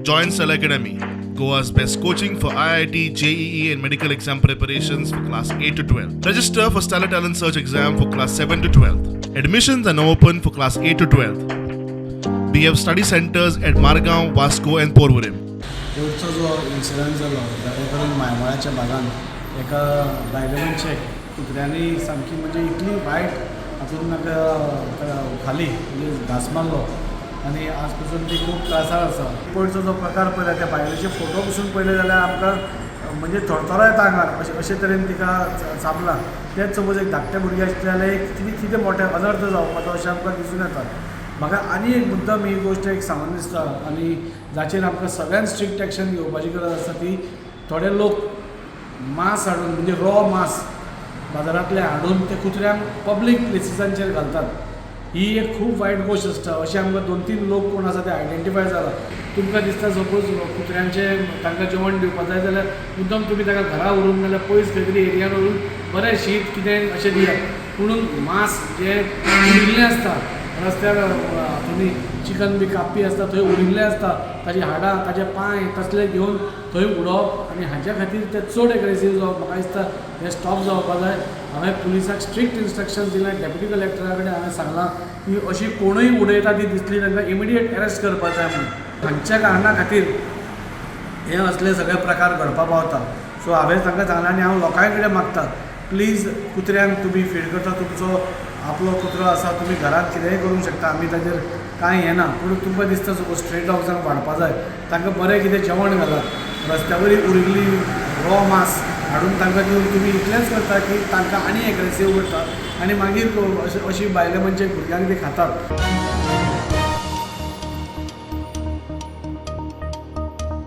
Join Stellar Academy, Goa's best coaching for IIT, JEE, and medical exam preparations for class 8 to 12. Register for Stellar Talent Search exam for class 7 to 12. Admissions are now open for class 8 to 12. We have study centers at Margao, Vasco, and Porvorim. पयरचो जो incident जालो जाले करून मायमोळ्याच्या भागान एका बायले मनशेक कुत्र्यांनी सामकी म्हणजे इतली वायट हातून ताका खाली, म्हणजे घांस मारलो आनी आज पासून ती खूब त्रासार आसा. पयरचो जो प्रकार पळयला, त्या बायलेचे फोटो पसून पळयले जाल्यार आमकां म्हणजे थरथरो येता आंगार, अशें अशे तरेन तिका चाबलां. तेंच सपोज एक धाकटें भुरगें आसलें जाल्यार एक कितें कितें मोठें अनर्थ जावपाचो अशें आमकां दिसून येता. म्हाका आनी एक मुद्दम ही गोश्ट एक सांगून दिसता आनी जाचेर आमकां सगळ्यांत स्ट्रिक्ट एक्शन घेवपाची गरज आसा, ती थोडे लोक मांस हाडून, म्हणजे रॉ मांस बाजारांतले हाडून ते कुत्र्यांक पब्लीक प्लेसिसांचेर घालतात. ही एक खूब वायट गोश्ट आसता. अशें आमकां दोन तीन लोक कोण आसा ते आयडेंटिफाय जाला. तुमकां दिसता सपोज कुत्र्यांचें तांकां जेवण दिवपा जाय जाल्यार मुद्दम तुमी ताका घरा व्हरून नाल्यार पयस खंय तरी एरियान व्हरून बरें शीत कितें अशें दियात. पुणून मांस जें उरिल्लें आसता रस्त्यार, तुमी चिकन बी कापपी आसता, थंय उरिल्लें आसता, ताजी हाडां, ताजे पांय तसले घेवन थंय उडोवप आनी हाज्या खातीर ते चड एग्रेसीव जावप, म्हाका दिसता हें स्टॉप जावपा जाय. हांवें पुलिसाक स्ट्रिक्ट इन्स्ट्रक्शन दिलें, डेप्युटी कलेक्टरा कडेन हांवें सांगलां की अशी कोणूय उडयता ती दिसली, तांकां इमिडिएट अरेस्ट करपा जाय म्हणून. हांच्या कारणा खातीर हे असले सगळे प्रकार घडपा पावता. सो हांवें तांकां सांगलां आनी हांव लोकांय कडेन मागता, प्लीज कुत्र्यांक तुमी फीड करता, तुमचो आपलो कुत्रो आसा, तुमी घरांत कितेंय करूंक शकता, आमी ताजेर कांय हें ना. पूण तुमकां दिसता सपोज स्ट्रे डॉग्सांक वाडपा जाय, तांकां बरें कितें जेवण घालात. रस्त्या वयली उरिल्ली रॉ मांस हाडून तांकां दिवन तुमी इतलेंच करता की तांकां आनी एग्रेसीव करता आनी मागीर अशी बायले मनशे भुरग्यांक ती खातात.